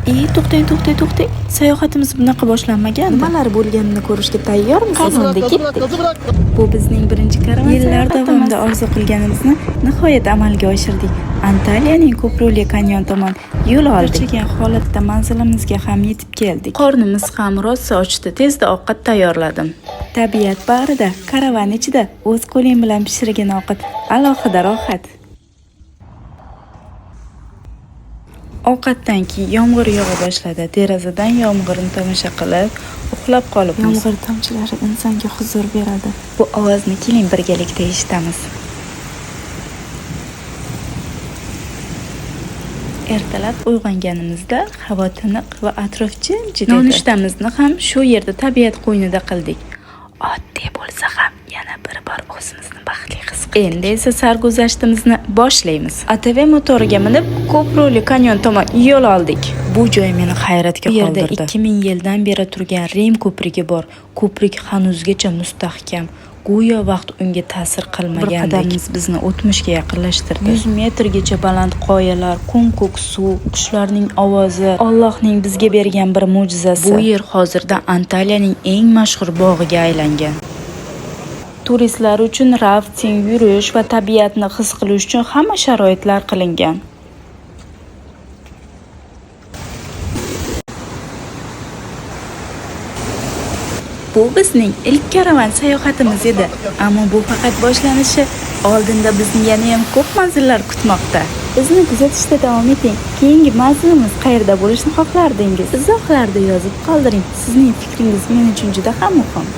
To'xtang, to'xtang, to'xtang. Sayohatimiz bunaqa boshlanmagandi. Nimalar bo'lganini ko'rishga tayyormisiz? Qani unda ketdik. Bu bizning birinchi karavan. Yillar davomida orzu qilganimizni nihoyat amalga oshirdik. Antaliyaning Ko'pruli kanyon tomon yo'l oldik. Charchagan holatda manzilimizga ham yetib keldik. Qornimiz ham rosa ochdi. Tezda ovqat tayyorladim. Tabiat bag'rida, karavan ichida o'z qo'ling bilan pishirgan ovqat alohida rohat. Ovqatdan keyin yomg'ir yog'a boshladi. Derazadan yomg'irni tomosha qilib, uxlab qolibmiz. Yomg'ir tomchilari insonga huzur beradi. Bu ovozni keling birgalikda eshitamiz. Ertalab uyg'onganimizda havo tiniq va atrof jimjit edi. Nonushtamizni ham shu yerda tabiat qo'ynida qildik. Oddiy bo'lsa ham yana bir bor o'zimizni baxtli his qildik. Endi esa sarguzashtimizni boshlaymiz. ATV motoriga minib, Ko'pruli kanyon tomon yo'l oldik. Bu joy meni hayratga Bu yerda qoldirdi. 2000 yildan beri turgan Rim ko'prigi bor. Ko'prik hanuzgacha mustahkam. Go'yo vaqt unga ta'sir qilmagandek. Bir qadamimiz bizni o'tmishga yaqinlashtirdi. 100 metrgacha baland qoyalar, ko'm-ko'k suv, qushlarning ovozi, Allohning bizga bergan bir mo'jizasi. Bu yer hozirda Antaliyaning eng mashhur bog'iga aylangan. Turistlar uchun rafting, yurish va tabiatni his qilish uchun hamma sharoitlar qilingan. Bu bizning ilk karavan sayohatimiz edi, ammo bu faqat boshlanishi. Oldinda bizni yana ham ko'p manzillar kutmoqda. Bizni kuzatishda davom eting. Keyingi manzilimiz qayerda bo'lishini xohlardingiz? Izohlarda yozib qoldiring. Sizning fikringiz men uchun juda ham muhim.